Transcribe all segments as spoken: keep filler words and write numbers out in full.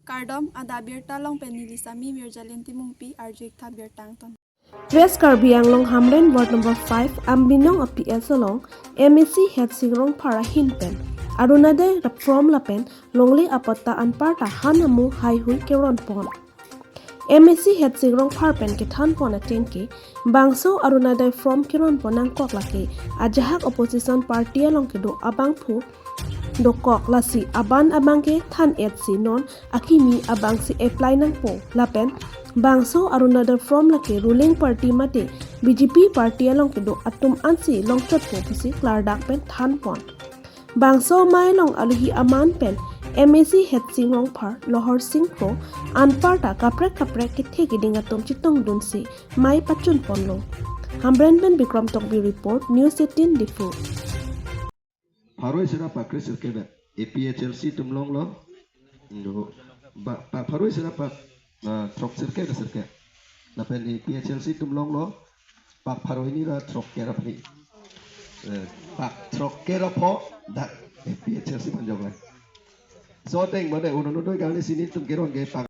Kardom, adap abirta along pen neli Sami Mirjalin Timungpi, arju-ik tha birta angton. West Karbi Anglong Hamren Ward number five, Ambinong a P S along M A C Headsing Rongphar ahin pen Arunodoi form lapen longle apatta anparta han amu haihui keron pon. M A C Headsing Rongphar pen kethan pon ateng ke bangso Arunodoi form keron pon nangkok lake ajahak opposition party along kedo abangphu dokok, lasi aban abang kethan-et si non akimi abang si apply nangpo lapen bangso Arunodoi form lake ruling party mate B J P party along kedo atum ansi longchotpo pusi klardak pen than pon. Bangso amei along alohi aman pen M A C Headsing Rongphar, Loharsing Kro anparta kaprek kaprek kethe keding atum chetongdunsi mei pachun ponlo. Hamren pen Bikram Tokbi report, News eighteen Diphu. Pharo isi ra pakri sirkep A P H L C atum longlo. No. Ba, pak pharo isi ra pak, ah, throk sirkep ra sirkep. Lapen A P H L C atum longlo. Pak pharo hini ra throkkep ra phli. Eh, pak throkkep ra pho dak A P H L C aphan joklang. So ateng mane Arunodoi kali si nelitum keron ke pak.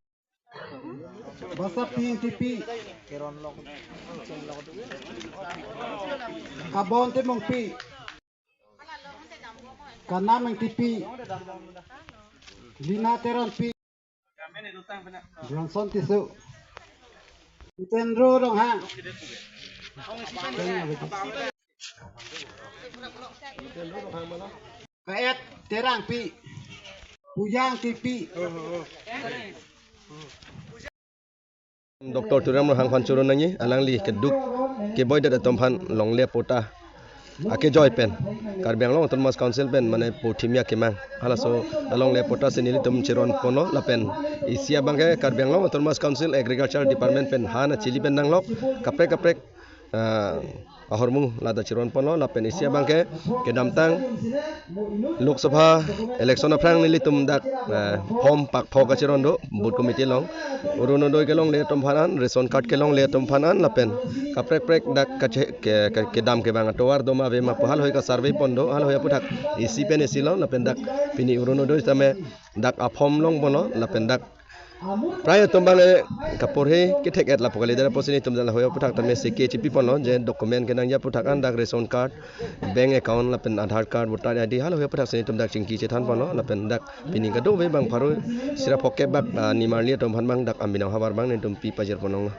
Basa Pi Ingtipi. Kabon Timungpi. Kanam Ingtipi. Lina Teronpi. Johnson Tisso. Jitendro Ronghang. Ka-et Terangpi. Pujang Tipi. Doctor Tuliram Ronghang aphan choro nangji, alangli keduk keboidet atum aphan longle apatta akejoi pen Karbi Anglong Autonomous Council pen mane po thimya kemang, halaso alongle apatta si nelitum cheron ponlo. Lapen isi abang ke Karbi Anglong Autonomous Council Agriculture Department pen han achili pen nanglok kaprek kaprek, ah, ahormu lata cheron ponlo. Lapen isi abang ke kedamtang Lok Sabha election aphrang nelitum dak, eh, form pak pho kacheron do booth committee along. Arunodoi kelongle atum aphan an, ration card kelongle atum aphan an, lapen kaprek prek dak kache-, ke, ke, kedam kevang atovar do ma ave ma pu halahui ka survey pon do, halahui aphuthak isi pen isi lo, lapen dak pini Arunodoi tame dak a form long ponlo, lapen dak prai atum abang, eh, kaporhe kethek-et lapu kalidet apotsi nelitum dak halahui aphuthak tame seke chipi ponlo, je document kenangji aphuthak an dak ration card, bank account lapen Aadhaar card, voter I D halahui aphuthak si nelitum dak chingki chethan ponlo, lapen dak pini kadokave abang pharo isi ra phokep bak, ah, nimarli atum aphan abang dak Ambinong ahavar abang nelitum pi pajir ponlonglo.